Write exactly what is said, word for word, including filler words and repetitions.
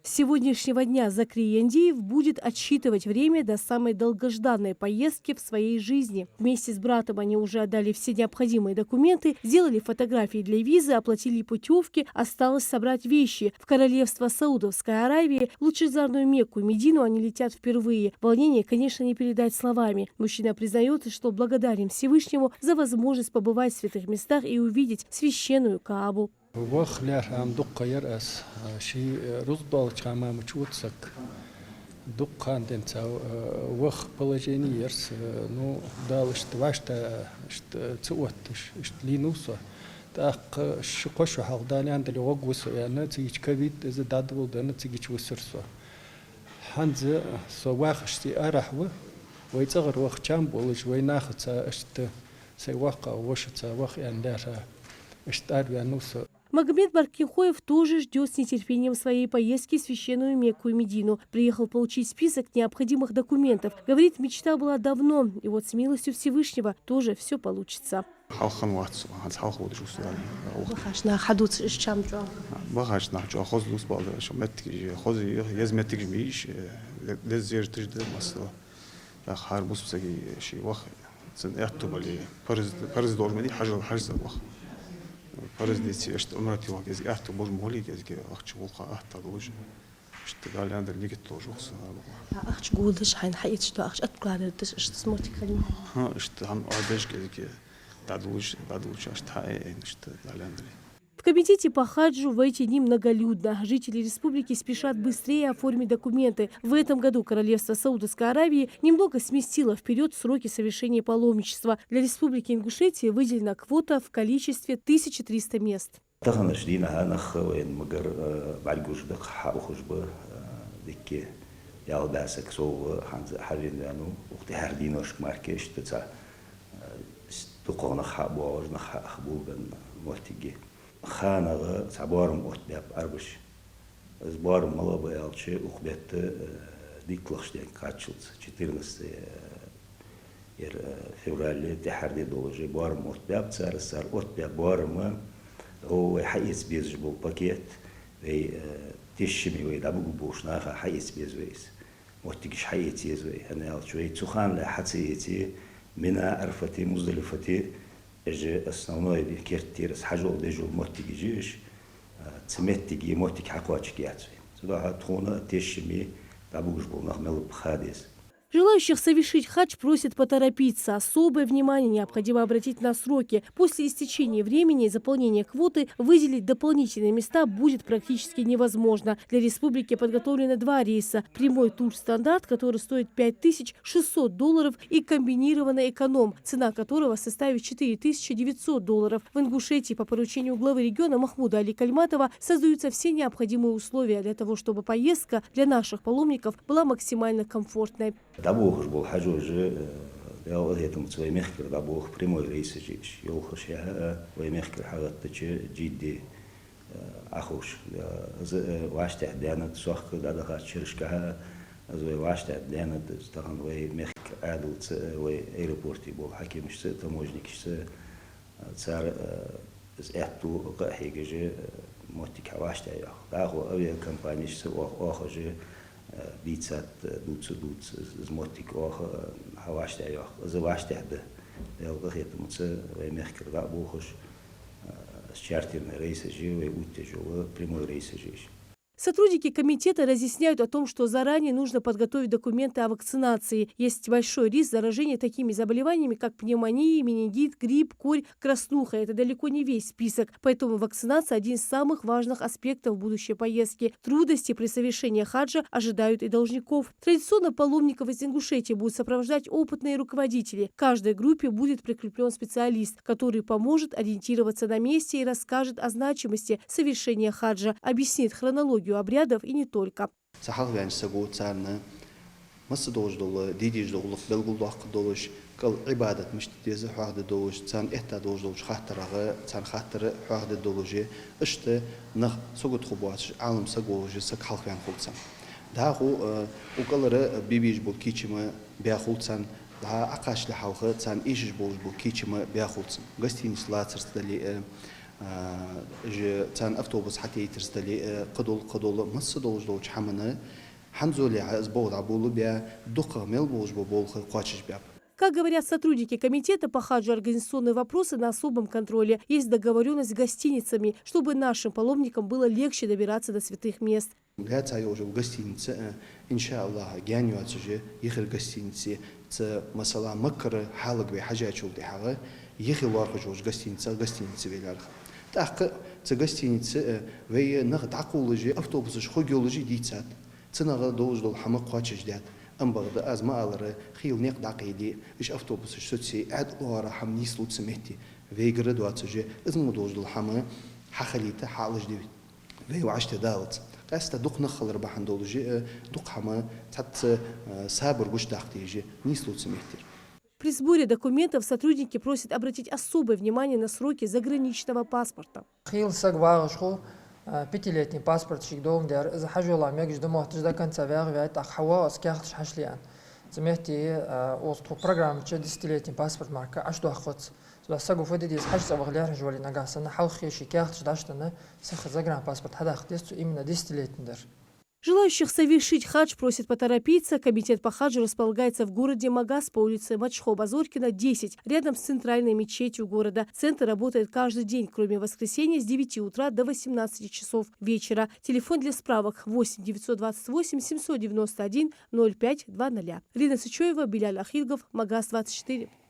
С сегодняшнего дня Закри Яндиев будет отсчитывать время до самой долгожданной поездки в своей жизни. Вместе с братом они уже отдали все необходимые документы, сделали фотографии для визы, оплатили путёвки, осталось собрать вещи. В королевство Саудовской Аравии, в лучезарную Мекку и Медину они летят впервые. Волнение, конечно, не передать словами. Мужчина признаётся, что благодарен Всевышнему за возможность побывать в святых местах и увидеть священную Каабу. Ваха лаьрхӀа ма дукха яр аз. Ший рузба долча хана мича вода саг. Дукха хана денз ваха положени яр са. Ну, Дала иштта вӀаштӀехьа, иштта ца отташ, иштта лийннав со. ТӀаккха ши-кхо шу хьалха Дала аьннадале гӀоргва со аьнна, цигача ковид, из дӀадоладенна, цигача висар со. ХӀанз со вахаш ца арахьа ва, вай цӀагӀара ваха чам болаш, вай нахаца иштта, сай воккхагӀа вошаца ваха аьнна лаьрхӀа, иштта араваьннав со. Магомед Баркинхоев тоже ждёт с нетерпением своей поездки в священную Мекку и Медину. Приехал получить список необходимых документов. Говорит, мечта была давно, и вот с милостью Всевышнего тоже всё получится. Хьалха хиннавац со, хӀанз хьалха водаш ва со. Бахача наха хьадувцаш, из чам чӀоагӀа. Бахача наха чӀоагӀа хоза дувц бала, шо моттигаш хоза я, еза моттигаш ма йий уж, э, ле-, леза зерташ да массадола. ТӀаккха хӀара бусалба сага ший ваха, цун аьттув бале, парз, парз долаш ма дий хьажол, хьажцӀа ваха. Парз деце, иштта Ӏумрат йоах кӀезига аьттув болаш ма хулий, кӀезига ахча гӀулакха атта долаш. Иштта Дала аьннадале нигат долаш ва со. А ахча гулдеш хьайна хьаэцаш дола ахча откладывать деш, иштта моттиг хиннай? ХӀа, иштта хӀама Ӏодеш кӀезига дӀадолалуш, дӀадолалуш иштта хьаайна, иштта Дала аьннадале. В комитете по хаджу в эти дни многолюдно. Жители республики спешат быстрее оформить документы. В этом году Королевство Саудовской Аравии немного сместило вперёд сроки совершения паломничества. Для Республики Ингушетия выделена квота в количестве тысяча триста мест. Таханарча дийнахьа нах вайна магар, э, бӀаргагуш да, хьаухаш ба, э, дикка ялх бӀаь саг сов ва, хӀанз хьавена ваьннав, укх тӀехьарча дийнашка мара иштта цхьа, э, дукхагӀа нах хьабоагӀаш, нах хьа-, хьаболабенна моттиг я. ХанагӀа цхьа боарам оттабаьб Ӏарбаша. Из боарам малагӀа ба аьлча, укх бетта, э, дикалагӀча денга кхаччалца, четырнадцатое, э, ер, э, феврале тӀехьара ди долаш боарам оттабаьб цар, цар оттабаь боарам, о, вай хьаэца безаш бола пакет, вай, э, тешаме вай дӀабугаргболча наха хьаэца беза вай из. Моттигаш хьаэца еза вай, хӀана аьлча вай цу хана лаьрхӀа хьа ца эце, Мина, Ӏарфате, Муздалифате, Уж основной керттера из хьажол деш йола моттигаш я уж, а, цу меттиге моттиг хьакхоачаргьяц вай. Цудухьа тхона тешаме дӀабугаш бола нах мел ба ха деза. Желающих совершить хадж просят поторопиться. Особое внимание необходимо обратить на сроки. После истечения времени заполнения квоты выделить дополнительные места будет практически невозможно. Для республики подготовлено два рейса. Прямой Турстандарт, который стоит пять тысяч шестьсот долларов, и комбинированный эконом, цена которого составит четыре тысячи девятьсот долларов. В Ингушетии по поручению главы региона Махмуда Али Кальматова создаются все необходимые условия для того, чтобы поездка для наших паломников была максимально комфортной. ДӀабохаш бола хьажош, э, Даьла къахетамца вай мехкара дӀабоха прямой рейсаш я уж. Йолхаш я, э, вай мехкара хьагӀаттача Джидде Ӏоховш, э, из, э, вӀаштӀехьа даьннад, сохка дӀадахача шерашкахьа, из вай вӀаштӀехьа даьннад, из тахан вай мехка Ӏаьдалца, э, вай аэропорте бола хьакимашца, таможникашца, э, цар, э, из аьттув кхы а хьегаш, э, моттиг хьавӀаштӀехьайоах. ДӀахо авиакомпанешца оаха, оаха уж, э, дийцад, э, дувца, дувца, из, из моттиг оаха, э, хьавӀаштӀехьайоах. Из вӀаштӀехьа да. Даьла къахетамца вай мехкара дӀа а бохаш, э, чартерный рейсаш я вай оттаеш йола, прямой рейсаш я уж. Сотрудники комитета разъясняют о том, что заранее нужно подготовить документы о вакцинации. Есть большой риск заражения такими заболеваниями, как пневмония, менингит, грипп, корь, краснуха. Это далеко не весь список. Поэтому вакцинация — один из самых важных аспектов будущей поездки. Трудности при совершении хаджа ожидают и должников. Традиционно паломников из Ингушетии будут сопровождать опытные руководители. К каждой группе будет прикреплён специалист, который поможет ориентироваться на месте и расскажет о значимости совершения хаджа, объяснит хронологию обрядов и не только. Цу хьалхаваьннача саго царна масса долаш дола, де дезаш дола гӀулакх белгалдоаккхаргдолаш, кӀал Ӏибадат мишта де деза хьоахаде долаш, царна этта долаш долча хаттарах, царна хаттар хьоахаде долаш, иштта нах сагот хургбоацаш, Ӏалам саг волаш саг хьалхаваьнна хул царна. ДӀахо, э, укх кӀалара бе безаш бола кийчо ма баь хул царна, дӀа Ӏокхачале хьалха царна эшаш болаш бола кийчо ма баь хул царна. Гостиница лацарца дале а, А, же царна автобус хьатетарца дале, э, кхыдола, кхыдола, масса долаш долча хӀамана, хӀанзалца из болх дӀаболабаь, дукхагӀа мел болаш бола болх кхоачаш баьб. Как говорят сотрудники комитета по хаджу, организационные вопросы на особом контроле. Есть договорённость с гостиницами, чтобы нашим паломникам было легче добираться до святых мест. Лаьца йолаш йола гостиница, э, иншааллахӀ, гаьна йоацаш я, йихира гостиница я. Цу, масала, Маккара хьалага вай хьажачул тӀехьагӀа, йихи лоархӀаш йолча гостиницах гостиница веларах. ТӀаккха цу гостиница, э, вай нах дӀакхувлаш, автобусаш хургйолаш дийцад. Цу наха долаш дола хӀама кхоачаш даьд. Ам бакъда аз ма аллара, хийла никъ дӀакъайле, уж автобусаш соцае, Ӏаьдала лоархӀам нийслу цу метте. Вайгара доацаш я, из мо долаш дола хӀама хьахилийта, хьалаш дивит. Вай вӀаштӀехьадалац. Къаьстта дукха нах хилар бахьан долаш, э, дукха хӀама цхьацца, э, сабар гучадаккха дезаш я, нийслу цу меттера. При сборе документов сотрудники просят обратить особое внимание на сроки заграничного паспорта. Хийла саг вагӀаш хул, э, пятилетний паспорт шийга долаш дар, из хьажола мегаш да мотташ до конца вагӀа ваьй, тӀаккха хьавоагӀа из каьхаташ хьашле аьнна. Цу метте, э, оцу тхо программа чу десятилетний паспорт мара Ӏаш доаккхац. Цудухьа саго фу де деза, хьажцӀа ваха лаьрхӀаш вале нагахьа санна, хьалха ший каьхаташ дӀаштӀехьа, сиха загранпаспорт хьадаккха деза цо именно десятилетний дар. Желающих совершить хадж просят поторопиться. Комитет по хаджу располагается в городе Магас по улице Мачхо-Базоркина, десять, рядом с центральной мечетью города. Центр работает каждый день, кроме воскресенья, с девяти утра до восемнадцати часов вечера. Телефон для справок: восемь девятьсот двадцать восемь семьсот девяносто один ноль пять два нуля. Лина Сычоева, Биляль Ахилгов, Магас двадцать четыре.